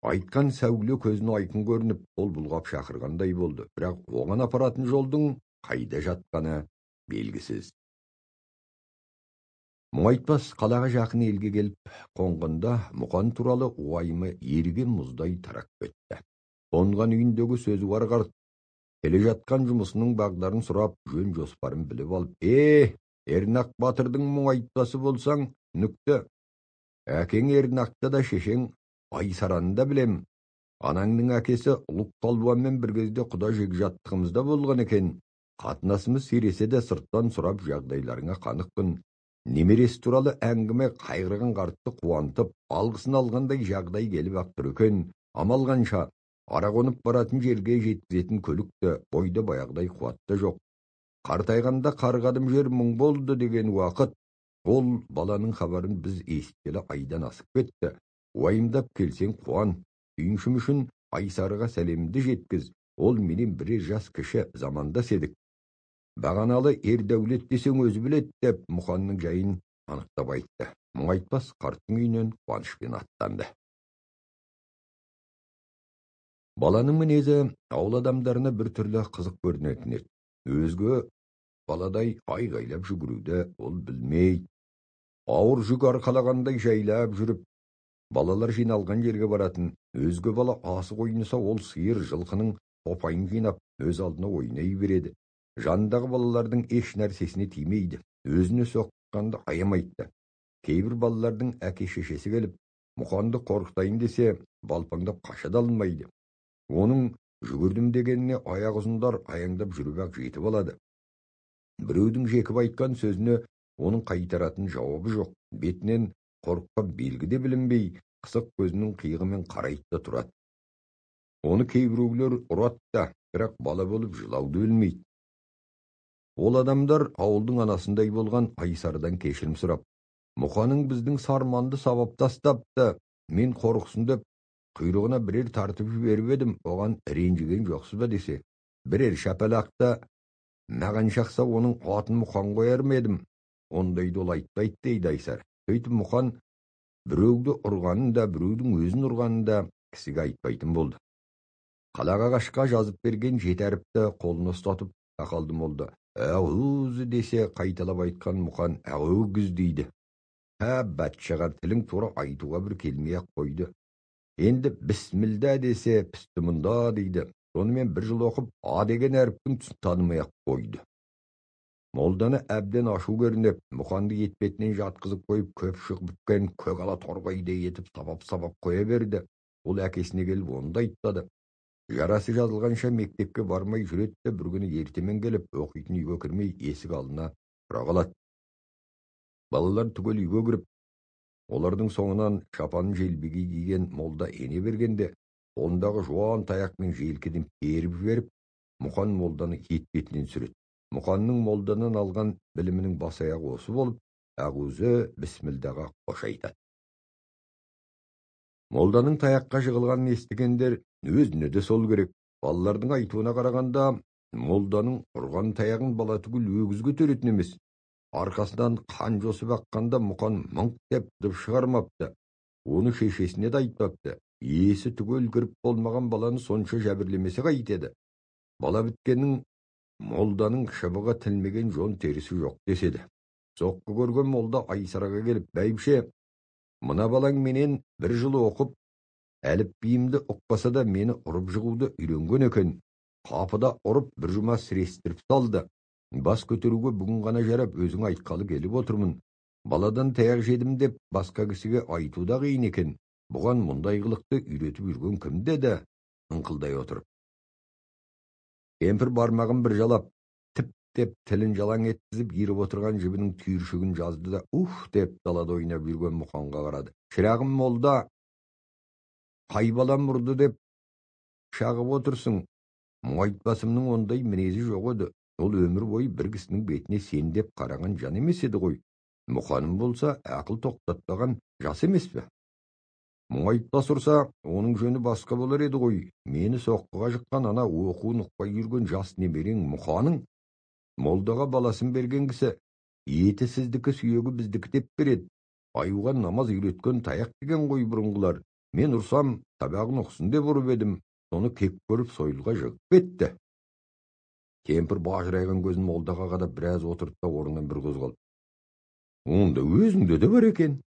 айтқан сәуле көзіне айқын көрініп, қол бұлғап шақырғандай болды. Бірақ оған апаратын жолдың қайда жатқаны белгісіз. Мұңайтпас қалаға жақын елге келіп қонғанда Мұқан туралы уайымы еріген мұздай тарап кетті. Қонған үйіндегі сөзі бар қарт келе жатқан жұмысының бағдарын сұрап, жөн жоспарын біліп алып, Ернақ батырдың Мұңайтпасы болсаң, нүкті. Әкең Ернақты да шешең Айсараны да білем. Анаңның әкесі Ұлық Палуанмен бір кезде құда жекжаттығымызда болған екен. Қатынасымыз сиресе де сырттан сұрап жағдайларыңа қанықпын. Немересі туралы әңгіме қайғырған қартты қуантып, алғысын алғандай жағдай келіп-ақ тұр екен. Амал қанша, ара қонып баратын жерге жеткізетін көлікті бойда баяғыдай қуатты жоқ. Қартайғанда қарғадым жер мұң болды деген уақыт, ол баланың хабарын біз есіткелі айдан асып кетті. Уайымдап келсең қуан, сүйіншім үшін Айсарыға сәлемді жеткіз, ол менен бірер жас кіші, замандас едік. Бағаналы ер дәулет десең өзі білет деп Мұқанның жайын анықтап айтты. Мұңайтпас қарттың үйінен қуанышпен аттанды. Баланың мінезі ауыл адамдарына бір түрлі қызық көрінетін еді. Өзге баладай айғайлап жүгіруді ол білмейді. Ауыр жүк арқалағандай жайлап жүріп, балалар жиналған жерге баратын. Өзге бала асық ойнаса, ол сиыр жылқының топайын жинап, өз алдына ойнай береді. Жанындағы балалардың еш нәрсесіне тимейді, өзіне соққанды аямайды. Кейбір балалардың әке-шешесі келіп, Мұқанды қорқытайын десе, балпаңдап қаша да алмайды. Оның жүгірдім дегеніне аяқ ұзындар аяңдап жүріп-ақ жетіп алады. Біреудің жекіп айтқан сөзіне оның қайтаратын жауабы жоқ. Бетінен қорыққан белгі де білінбей, қысық көзінің қиығымен қарайды да тұрады. Оны кейбіреулер ұрады да, бірақ бала болып жылауды білмейді. Ол адамдар ауылдың анасындай болған Айсарыдан кешірім сұрап, Мұқаның біздің сарманды сабап тастапты, мен қорықсын деп құйрығына бірер тартып жіберіп едім, оған ренжіген жоқсыз ба десе, бірер шапалақты маған шақса оның атын Мұқан қояр ма едім, ондайды ол айтпайды дейді Айсар. Сөйтіп Мұқан біреуді ұрғанын да, біреудің өзін ұрғанын да кісіге айтпайтын болды. Қалаға қашқа жазып берген жеті әріпті қолына ұстатып сақалды молда. Әуіз десе қайталап айтқан Мұқан әугіз дейді. Ә, бәтшағар тілің тура айтуға бір келмей-ақ қойды. Енді бісмілда десе пісті мұнда дейді. Сонымен бір жыл оқып, а деген әріптің түсін танымай-ақ қойды. Молданы әбден ашу көрініп, Мұқанды етпетінен жатқызып қойып, көп шығып біткен көк ала торғайдай етіп сабап-сабап қоя берді. Ол әкесіне келіп оны да айтпады. Жарасы жазылғанша мектепке бармай жүреді де, бір күні ертемен келіп, оқитын үйге кірмей есік алдына тұра қалады. Балалар түгел үйге кіріп, олардың соңынан шапанын желбегей киген молда ене бергенде, қолындағы жуан таяқпен желкеден періп жіберіп, Мұқан молданы етпетінен сүреді. Мұқанның молданан алған білімінің бас аяғы осы болып, ағузы бісмілдаға қош айтады. Молданың таяққа жығылғанын естігендер өзіне де сол керек. Балалардың айтуына қарағанда, молданың ұрған таяғын бала түгіл өгіз көтеретін емес. Арқасынан қан жосып аққанда Мұқан мыңқ деп дып шығармапты. Оны шешесіне де айтпапты. Есі түгел кіріп болмаған баланы сонша жәбірлемесе қайтеді. Бала біткеннің молданың шыбығы тілмеген жон терісі жоқ деседі. Соққы көрген молда Айсараға келіп, бәйбіше, мына балаң менен бір жыл оқып, әліпбиімді ұқпаса да мені ұрып жығуды үйренген екен. Қапыда ұрып бір жұма сірестіріп салды. Бас көтеруге бүгін ғана жарап, өзің айтқалы келіп отырмын. Баладан таяқ жедім деп басқа кісіге айту да қиын екен. Бұған мұндай қылықты үйретіп жүрген кім деді, ыңқылдай отырып. Кемпір бармағын бір жалап, тіп деп тілін жалаң еткізіп, еріп отырған жібінің түйіршігін жазды да, уф деп далада ойнап жүрген Мұқанға қарады. Шырағым молда, қай балам ұрды деп шағып отырсың. Мұңайтпасымның ондай мінезі жоқ еді. Ол өмір бойы бір кісінің бетіне сен деп қараған жан емес еді ғой. Мұқаным болса, ақыл тоқтатпаған жас емес пе? Мұңайтпас ұрса, оның жөні басқа болар еді ғой. Мені соққыға жыққан ана оқуын ұқпай жүрген жас немерең Мұқаның. Молдаға баласын берген кісі, еті сіздікі, сүйегі біздікі деп береді. Аюға намаз үйреткен таяқ деген ғой бұрынғылар. Мен ұрсам, сабағын ұқсын деп ұрып едім. Соны кек көріп сойылға жығып кетті. Кемпір бажырайған көзін молдаға қадап біраз отырды да орнынан бір қозғалды. Онда өзіңде де бар екен.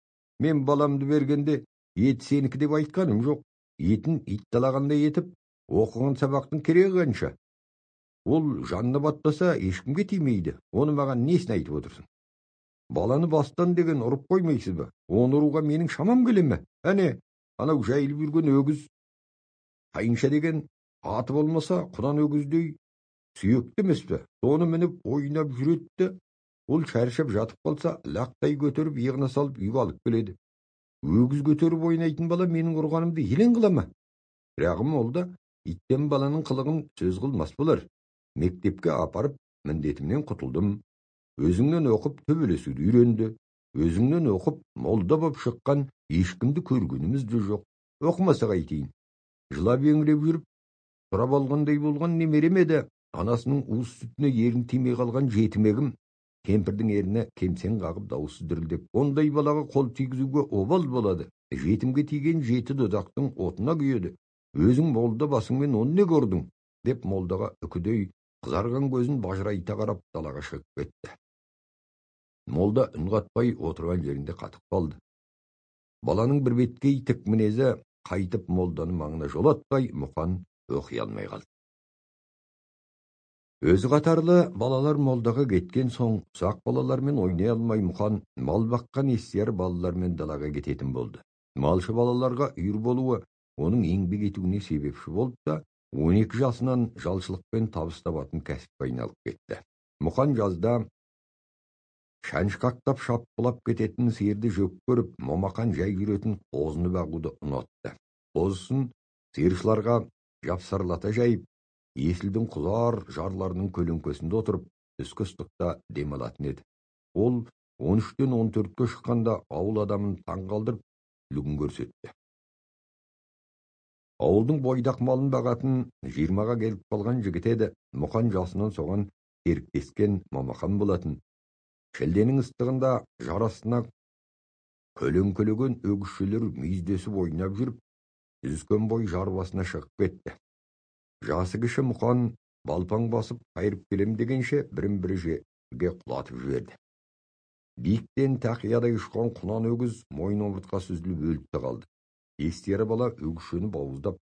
Мен баламды бергенде ет сенікі деп айтқаным жоқ. Етін ит талағандай етіп, оқыған сабақтың керегі қанша. Ол жанына батпаса ешкімге тимейді. Оны маған несін айтып отырсың? Баланы бастан деген ұрып қоймайсыз ба? Оны ұруға менің шамам келе ме? Әне, анау жайылып жүрген өгіз Қайынша деген аты болмаса, құнан өгіздей сүйекті емес пе? Соны мініп ойнап жүреді. Ол шаршап жатып қалса, лақтай көтеріп, иығына салып үйге алып келеді. Өгіз көтеріп ойнайтын бала менің ұрғанымды елең қыла ма? Бірақ молда иттен баланың қылығын сөз қылмас болар. Мектепке апарып, міндетімнен құтылдым. Өзіңнен оқып төбелесуді үйренді. Өзіңнен оқып молда боп шыққан ешкімді көргеніміз де жоқ. Оқымаса қайтейін. Жылап еңіреп жүріп, сұрап алғандай болған немерем еді. Анасының уыз сүтіне ерін тимей қалған жетімегім. Кемпірдің еріні кемсең қағып дауысы дірілдеп, ондай балаға қол тигізуге обал болады. Жетімге тиген жеті додақтың отына күйеді. Өзің молда басыңмен оны не көрдің? Деп молдаға үкідей қызарған көзін бажырайта қарап далаға шығып кетті. Молда үн қатпай отырған жерінде қатып қалды. Баланың бір беткей тік мінезі қайтып молданы маңына жолатпай, Мұқан оқи алмай қалды. Өзі қатарлы балалар молдаға кеткен соң, ұсақ балалармен ойнай алмай Мұқан мал баққан естияр балалармен далаға кететін болды. Малшы балаларға үйір болуы оның еңбек етуіне себепші болып та, 12 жасынан жалшылықпен табыс табатын кәсіпке айналып кетті. Мұқан жазда шанышқақтап шапқылап кететін сиырды жек көріп, момақан жай жүретін қозыны бағуды ұнатты. Қозысын сиыршыларға жапсарлата жайып, Есілдің құлар жарларының көлеңкесінде отырып, түскі ыстықта дем алатын еді. Ол 13-тен 14-ке шыққанда ауыл адамын таң қалдырып, үлгін көрсетті. Ауылдың бойдақ малын бағатын 20-ға келіп қалған жігіт еді. Мұқан жасынан соған серіктескен момақан болатын. Шілденің ыстығында жар астына көлеңкелеген өгізшелер мүйіздесіп ойнап жүріп, жүзген бой жар басына шығып кетті. Жасы кіші Мұқан балпаң басып қайырып келем дегенше бірін-бірі жерге құлатып жіберді. Биіктен тақиядай ұшқан құнан өгіз мойын омыртқасы үзіліп өліп те қалды. Естияр бала өгізшені бауыздап,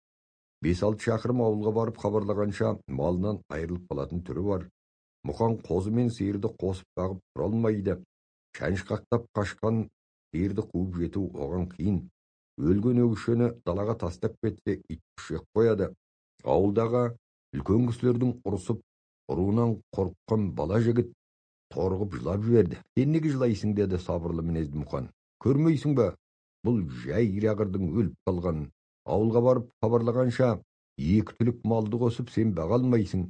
5-6 шақырым ауылға барып хабарлағанша малынан айырылып қалатын түрі бар. Мұқан қозы мен сиырды қосып бағып тұра алмайды. Шанышқақтап қашқан сиырды қуып жету оған қиын. Өлген өгізшені далаға тастап кетсе, ит жеп қояды. Ауылдағы үлкен кісілердің ұрысып, ұруынан қорыққан бала жігіт торығып жылап жіберді. Сен неге жылайсың, деді сабырлы мінезді Мұқан. Көрмейсің бе, бұл жай ирағырдың өліп қалғанын. Ауылға барып хабарлағанша екі түлік малды қосып сен баға алмайсың.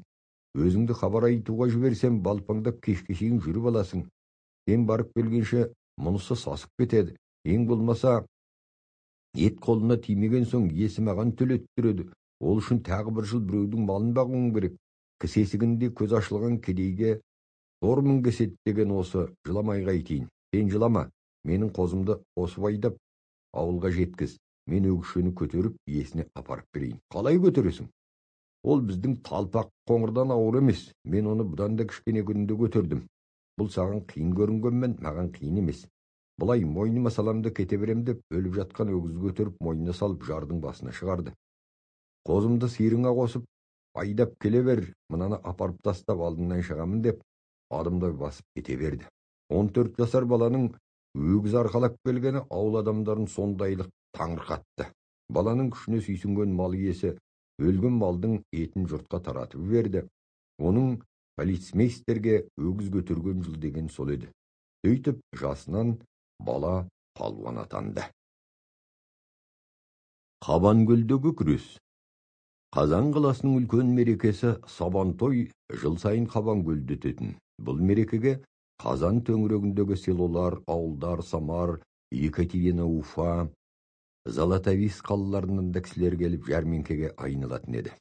Өзіңді хабар айтуға жіберсем, балпаңдап кешке шейін жүріп аласың. Сен барып келгенше мұнысы сасып кетеді. Ең болмаса ет қолына тимеген соң иесі маған төлеттіреді. Ол үшін тағы бір жыл біреудің малын бағуың керек. Кісі есігінде көз ашылған кедейге зор мінгеседі деген осы. Жыламай қайтейін. Сен жылама, менің қозымды қосып айдап ауылға жеткіз. Мен өгізшені көтеріп иесіне апарып берейін. Қалай көтересің? Ол біздің талпақ қоңырдан ауыр емес. Мен оны бұдан да кішкене күнінде көтердім. Бұл саған қиын көрінгенмен маған қиын емес. Бұлай мойныма саламды кете берем деп өліп жатқан өгізді көтеріп мойнына салып жардың басына шығарды. Қозымды сиырыңа қосып айдап келе бер, мынаны апарып тастап алдыңнан шығамын деп адымдай басып кете берді. 14 жасар баланың өгіз арқалап келгені ауыл адамдарын сондайлық таңырқатты. Баланың күшіне сүйсінген мал иесі өлген малдың етін жұртқа таратып берді. Оның полицмейстерге өгіз көтерген жыл деген сол еді. Сөйтіп жасынан бала палуан атанды. Қабанкөлдегі күрес. Қазан қаласының үлкен мерекесі Сабантой жыл сайын Қабанкөлде өтетін. Бұл мерекеге Қазан төңірегіндегі селолар, ауылдар, Самар, Екатерина, Уфа, Золотовис қалаларынан да кісілер келіп жәрмеңкеге айналатын еді.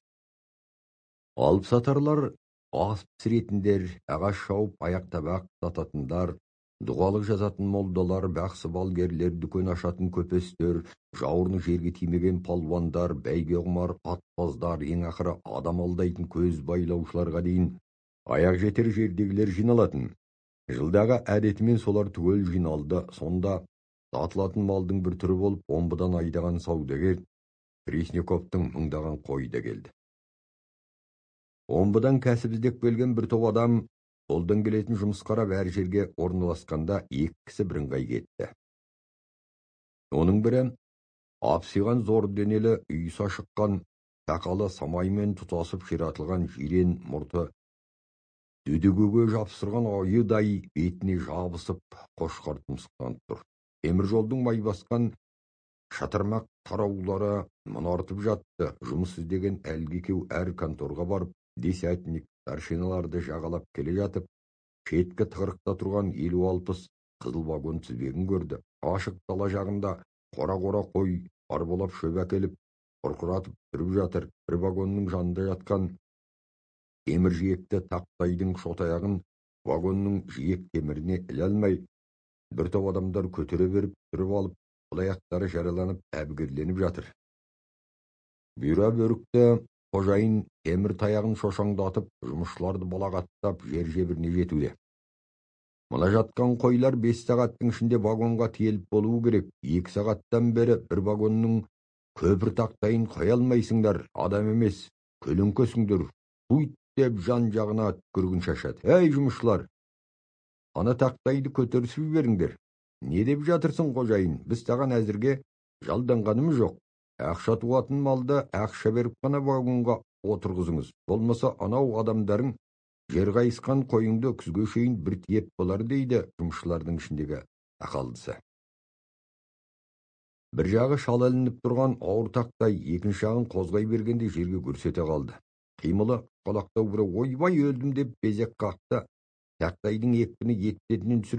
Алып сатарлар, ас пісіретіндер, ағаш шауып аяқ табақ сататындар, дұғалық жазатын молдалар, бақсы балгерлер, дүкен ашатын көпестер, жауырыны жерге тимеген палуандар, бәйге құмар атпаздар, ең ақыры адам алдайтын көз байлаушыларға дейін аяқ жетер жердегілер жиналатын. Жылдағы әдетімен солар түгел жиналды. Сонда сатылатын малдың бір түрі болып, Омбыдан айдаған саудагер Пресняковтың мыңдаған қойы да келді. Омбыдан кәсіп іздеп келген бір топ адам қолдан келетін жұмыс қарап әр жерге орналасқанда екі кісі бірыңғай кетті. Оның бірі апсиған зор денелі, үйіса шыққан, сақалы самаймен тұтасып ширатылған жирен мұрты Дөдегеге жапсырған ойыдай бетіне жабысып, қошқар тұмсықтанып тұр. Темір жолдың май басқан шатырмақ тараулары мұнартып жатты. Жұмыс іздеген әлгі екеу әр конторға барып, десятник, старшиналарды жағалап келе жатып, шеткі тығырықта тұрған 50-60 қызыл вагон тізбегін көрді. Ашық дала жағында қора-қора қой арбалап шөп әкеліп, бұрқыратып түріп жатыр. Бір вагонның жанында жатқан темір жиекті тақтайдың шотаяғын вагонның жиек теміріне іле алмай, бір топ адамдар көтере беріп түріп алып, аяқтары жараланып әбігерленіп жатыр. Бұйра бөрікті қожайын темір таяғын шошаңдатып, жұмысшыларды балағаттап жер жебіріне жетуде. Мына жатқан қойлар 5 сағаттың ішінде вагонға тиеліп болуы керек. 2 сағаттан бері бір вагонның көпір тақтайын қоя алмайсыңдар, адам емес, көлеңкесіңдер. Туйт деп жан жағына түкірігін шашады. Әй, жұмысшылар, ана тақтайды көтерісіп жіберіңдер. Не деп жатырсың, қожайын? Біз саған әзірге жалданғанымыз жоқ. Ақша туатын малды ақша беріп қана вагонға отырғызыңыз. Болмаса анау адамдарың жер қайысқан қойыңды күзге шейін бір тиеп болар, дейді жұмысшылардың ішіндегі ақалдысы. Бір жағы шала ілініп тұрған ауыр тақтай екінші жағын қозғай бергенде жерге гүрс ете қалды. Қимылы қалақтау біреу ойбай өлдім деп безек қақты. Тақтайдың екпіні етпетінен түсіріп